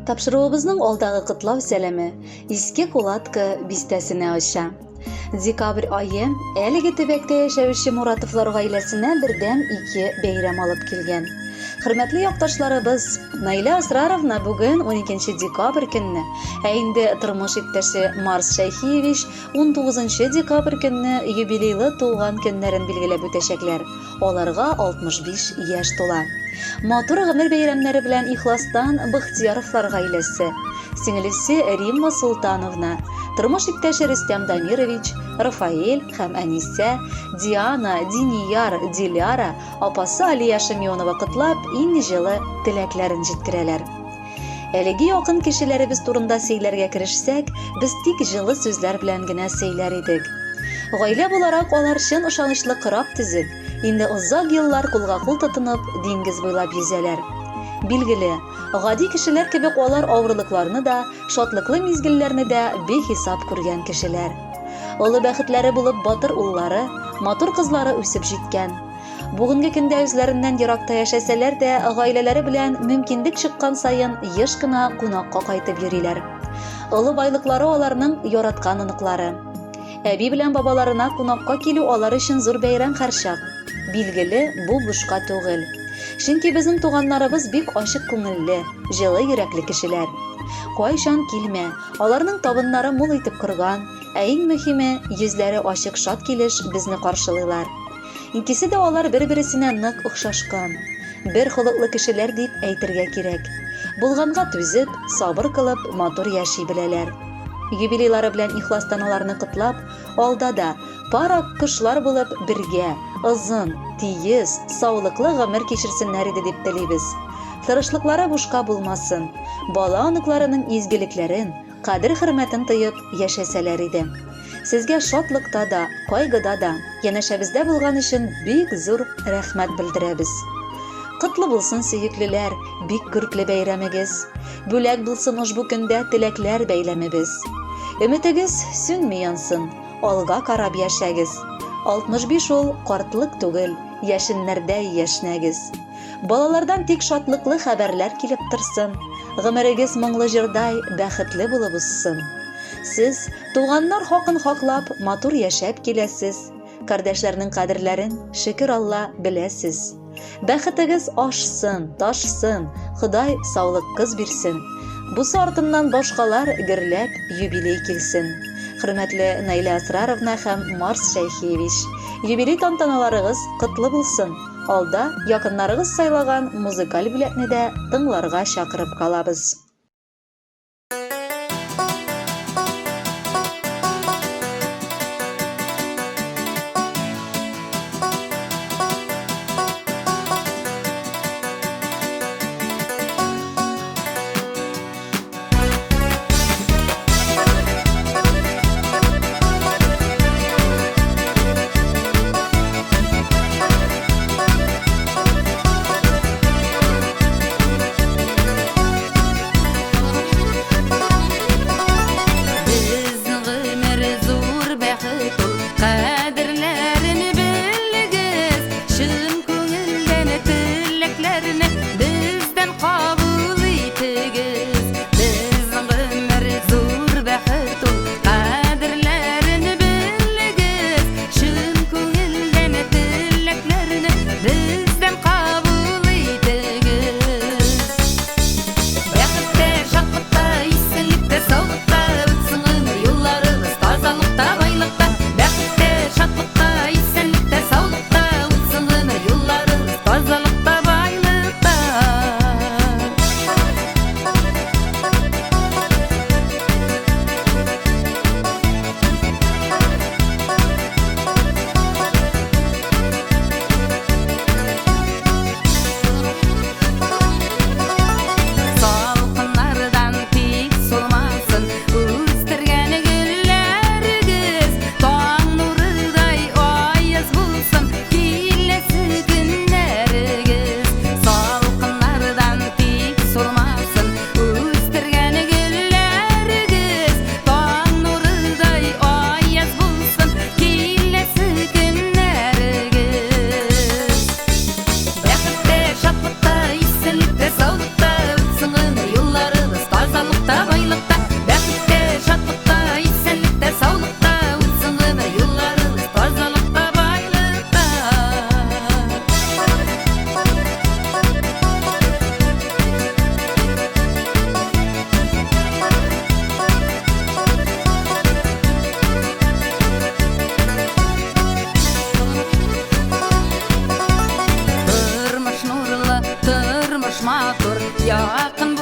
Тапшыруыбызның алдагы котлау сәламе Иске Кулатка бистәсенә оча. Декабрь ае әлеге төбәктә яшәүче Муратовлар гаиләсенә бердәм ике бәйрәм алып килгән. Хөрмәтле якташларыбыз, Наилә Асраровна бүген 12 декабрь көнне, ә инде тормыш иптәше Марс Шәйхиевич 19 декабрь көнне юбилейлы туган көннәрен билгеләп үтәчәкләр. Аларга 65 яшь тула. Матур гомер бәйрәмнәре белән ихластан Бахтияровлар гаиләсе, сеңелесе Римма Султановна, тормыш иптәше Рөстәм Дамирович, Рафаэль һәм Әнисә, Диана, Динияр, Диляра, апасы Алия Шемионова котлап, иң җылы теләкләрен җиткерәләр. Әлеге якын кешеләребез турында сөйләргә керешсәк, без тик җылы сүзләр белән генә сөйләр идек. Гаилә буларак алар чын ышанычлы кораб төзеп, инде озак еллар кулга-кул тотынып, диңгез буйлап йөзәләр. Билгеле, гади кешеләр кебек алар авырлыкларны да, шатлыклы мизгелләрне дә бихисап күргән кешеләр. Олы бәхетләре булып батыр уллары, матур кызлары үсеп җиткән. Бүгенге көндә үзләреннән еракта яшәсәләр дә, гаиләләре белән мөмкинлек чыккан саен еш кына кунакка кайтып йөриләр. Олы байлыклары аларның яраткан оныклары. Әби белән бабаларына кунакка килү алар өчен зур бәйрәм һәрчак. Билгеле, бу бушка түгел. Чөнки безнең туганнарыбыз бик ачык күңелле, җылы йөрәкле кешеләр. Кайчан килмә, аларның табыннары мул итеп корган, ә иң мөһиме, йөзләре ачык шат килеш безне каршылыйлар. Икесе дә алар бер-бересенә нык охшашкан. Бер холыклы кешеләр дип әйтергә кирәк. Булганга түзеп, сабыр кылып, матур яши беләләр. Юбилейлары белән ихластан аларны котлап, алда да, пар аккошлар булып, бергә, озын, тиез, саулыклы гомер кичерсеннәр иде дип телибез. Тырышлыклары бушка булмасын, бала-оныкларының изгелекләрен, кадер-хөрмәтен тоеп яшәсәләр иде. Сезгә шатлыкта да, кайгыда да янәшәбездә булган өчен бик зур рәхмәт белдерәбез. Котлы булсын, сөеклеләр, бик күркле бәйрәмегез. Бүләк булсын ошбу көндә теләкләр бәйләмебез. Өметегез сүнми янсын, алга карап яшәгез. 65 ул картлык түгел, яшеннәрдәй яшьнәгез. Балалардан тик шатлыклы хәбәрләр килеп торсын. Гомерегез моңлы җырдай бәхетле булып узсын. Сез, туганнар хакын хаклап, матур яшәп киләсез. Кардәшләрнең кадерләрен, шөкер Алла, беләсез. Бәхетегез ашсын, ташсын, Ходай саулык кыз бирсен. Бусы артыннан башкалар гөрләп юбилей килсен. Хөрмәтле Наилә Асраровна һәм Марс Шәйхиевич, юбилей тантаналарыгыз котлы булсын! Алда якыннарыгыз сайлаган музыкаль бүләкне дә тыңларга чакырып калабыз. Безнең гомер зур бәхет ул, кадерләрен белегез, чын күңелдән теләкләрне бездән кабул итегез. Безнең гомер зур бәхет ул, кадерләрен белегез, чын күңелдән теләкләрне бездән кабул итегез. Бәхеттә, шатлыкта, исәнлектә, саулыкта үтсен гомер юлларыгыз, тазалыкта, байлыкта. Бәхеттә, шатлыкта, исәнлектә, саулыкта үтсен гомер юлларыгыз, тазалыкта, байлыкта. матур, якын.